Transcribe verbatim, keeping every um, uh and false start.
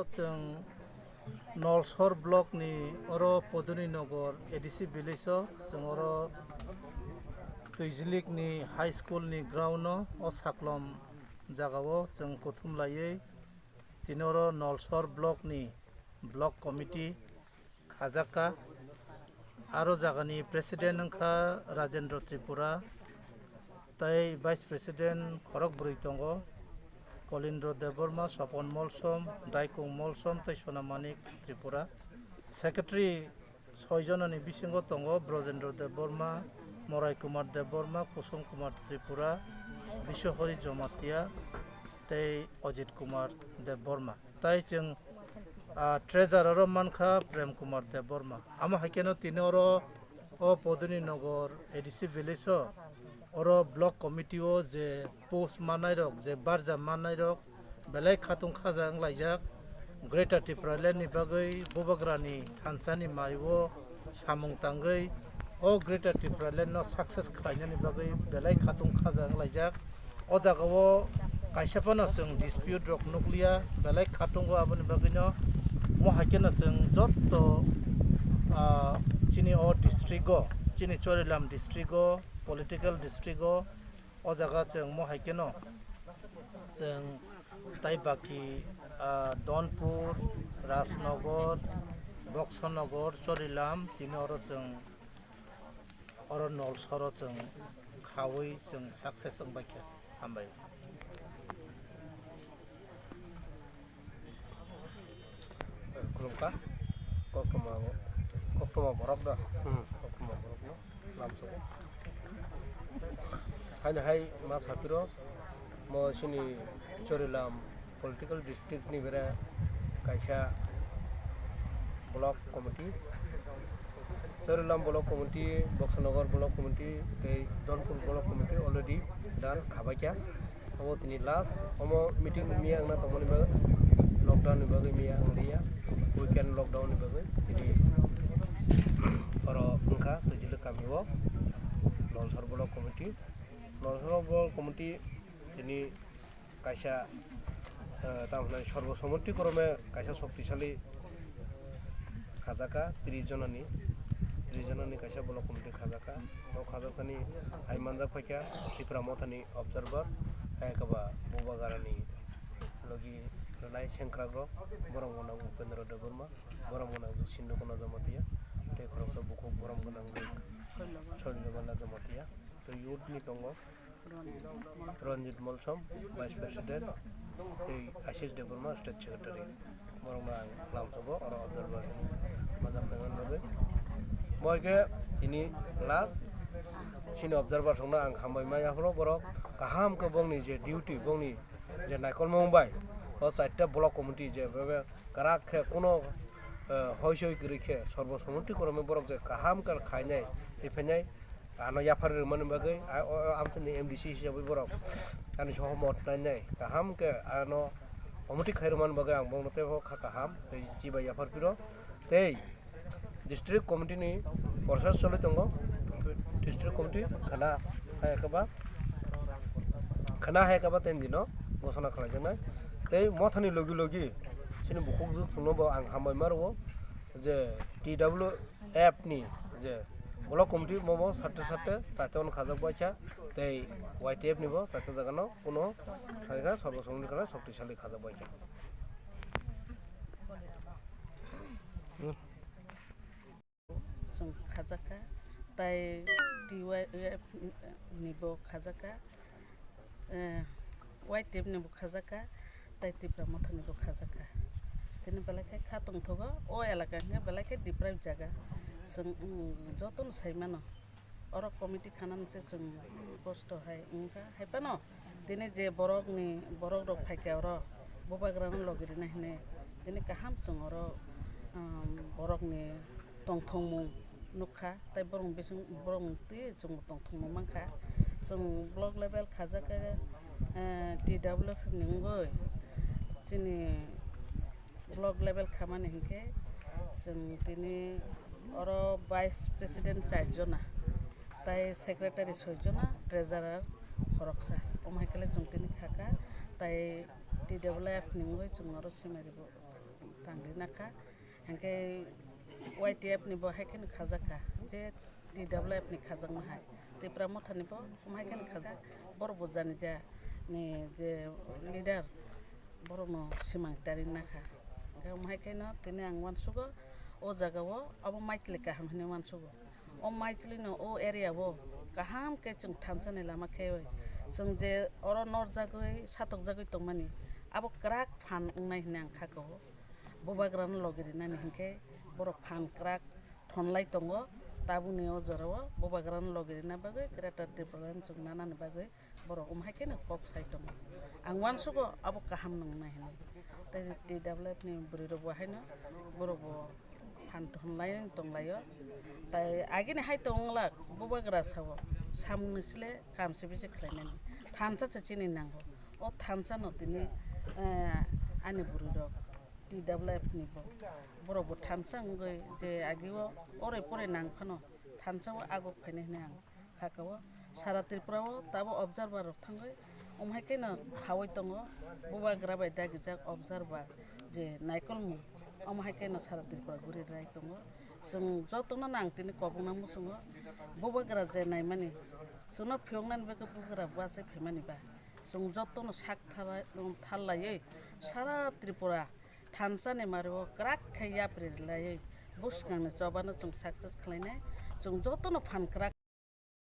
Chwng Nolsor block ni oro Poduni Nogor A D C village o, chwng oro Twijlik ni high school ni ground o, o saklom jaga o chwng kuthum laiwi tini oro Nolsor block ni block committee khajak kha. Aro jagani president wngkha Rajendra Tripura, tei vice president khorok bwrwi tongo, Kolindra Debbarma, Sopon Molsom, Daikung Molsom tei Sonamanik Tripura. Secretary soi jonani bisingo tongo Brojendra Debbarma, Morai Kumar Debbarma, Kusum Kumar Tripura, Biswahari Jomatia tei Ajit Kumar Debbarma. Tai chwng, ah, treasurer o mankha Prem Kumar Debbarma. Amo hai kheno tini oro o Poduni Nogor A D C village o, oro block committee o je post manai rok, je barja manai rok belai khatung khaja wnglaijak. Greater Tipraland ni bagwi Bubagrani thansa ni mai o samung tangwi o Greater Tipraland no success khlainani bagwi belai khatung khaja wnglaijak. O jaga o kaisa phano chwng dispute rok nukliya, belai khatungo, aboni bagwino mo hai kheno chwng jotto, ah, chini o district o, chini Chorilam district o, political district o, o jaga chwng mo hai kheno chwng tai baki, ah, Donpur, Rajnagar, Boksanagar, Chorilam, tini oro chwng oro Nolsoro chwng khaui chwng success wngbaikha. Hambai. Khulumkha. Koktwma, koktwma borok da? Hmm. Koktwma borokno lamsogo. Haino hai ma saphiro, mo chini Chorilam political district ni bere kaisa block committee, Chorilam block committee, Boksanagar block committee tei Donpur block committee already done khabaikha. Omo tini last, omo meeting miya wngna tongmani bagwi, lockdown ni bagwi miya wngya, weekend lockdown ni bagwi tini oro wngkha Twijlik kami o Nolsor block committee. Nolsor block committee tini kaisa, eh, tamo hwnai sorbo somoti krome kaisa shoktisali khajaka, tris jonani, tris jonani kaisa block committee khajaka. O khajakani hai manjak phaikha Tipra Mothani observer, hai khe ba Bubagrani logi rwnai sengkrakrok, borom gwnang Upendra Debbarma, borom gwnang Sindhu Kumar Jamatia, tei khoroksa bukhuk borom gwnang Soilabala Jamatia, tei youth ni tongo. Ranjit Molsom, Vice President, tei Ashish Debbarma, State Secretary. Borokno ang lamsogo, oro observer manjak phaimani bagwi. Bo hai khe tini last, chini observer songno ang hambai maya phano borok kaham khe bongni je duty, bongni je naikolmung bai, o chaita block committee je bebe kwrak khe kuno, eh, hoi soi kwrwi khe sorbo somoti kwrwngwi borok je kaham khe khainai, tei phainai, ano yaphar rwmani bagwi, a, o, o, amchaini M D C hisabwi borok ani sohomot nainai kaham khe ano committee khai rwmani bagwi ang bono teibo kha kaham tei chibai yaphar phiro tei district committee ni process choli tongo. District committee khana hai khe ba, khana hai khe ba ten dino ghosona khlaijaknai tei mothani logi logi chini bukhuk jwk thungno bo ang hambai ma rwo je T W F ni je block committee bo bo sarte sarte chaita hwn khajak baikha tei Y T F ni bo chaita jaga no kuno saikha sorbo somoni khana shoktisali khajak baikha. Chwng khajak kha tai T Y F ni bo khajak kha. Eh, Y T F ni bo khajak kha, tai Tipra Motha ni bo khajak kha. Tini belai khe kha tongthogo, o elaka hwnkhe belai khe deprive jaga. Chwng, mm, jotono sai mano. Oro committee khanani se chwng kosto hai wngkha. Hai phano tini je borok ni, borok rok phaikha oro, bubagra no logi rina hinwi tini kaham chwng oro, um, borok ni tongthokmung nukha, tei borok bising, borok twi chwng tongthokmung mankha. Chwng block level khajak khe, eh, T W F ni wngwi chini block level khamani hinkhe chwng tini oro vice president char jona, tei secretary soi jona, treasurer khoroksa. Omo hai khe chwng tini khakha, tei T W F ni wngwi chwng oro simari bo. Tangri nakha, hingke Y T F ni bo hai kheno khajak kha, je T W F ni khajakma hai, Tipra Motha ni bo omo hai kheno khajak, borok bo jani ja ni je leader, borok no simang tari nakha. Hingke omo hai kheno tini ang uansugo, o jaga o abo maitli kaham hinui uansugo. O maitli no o area o kaham khe chwng thansa ni lama khe, chwng je oro norjagwi, satokjagwi tongmani, abo kwrak phan wngnai hinui ang kha kho. Bubagra no logi rinani hinkhe borok phan kwrak thonlai tongo. Tabukni o jora o bubagra no logi rina bagwi Greater Tipraland chwng nanani bagwi borok omo hai kheno kok sai tongo. Ang uansugo abo kaham nwngnai hinui. Tei T W F ni bwrwi rok bo haino borok bo phan thonlai tonglaio. Tai agini hai tong wngla bubagra sao samung ni sle kam se bisi khlainani. Thansa se chini nango. O thansa no tini, eh, ani bwrwi rok T W F ni bo, borok bo thansa wngwi je agi o orai porai nang phano thansa o aguk phainai hinui ang kha kha o. Sara Tripura o tabo observer rok thangwi omo hai kheno khaui tongo, bubagra bai dagijak observer je naikolmung, omo hai kheno sara Tripura guri rai tongo. Chwng jotono no ang tini kobongna muchungo, bubagra je naimani, chwngno phiyoknani bagwi bubagra bwsai phaimani ba, chwng jotono sak thala-, tharlaiwi sara Tripura thansa ni mari o kwrak khe yapri rwlaiwi bwskangni chobano chwng success khlainai, chwng jotono phan kwrak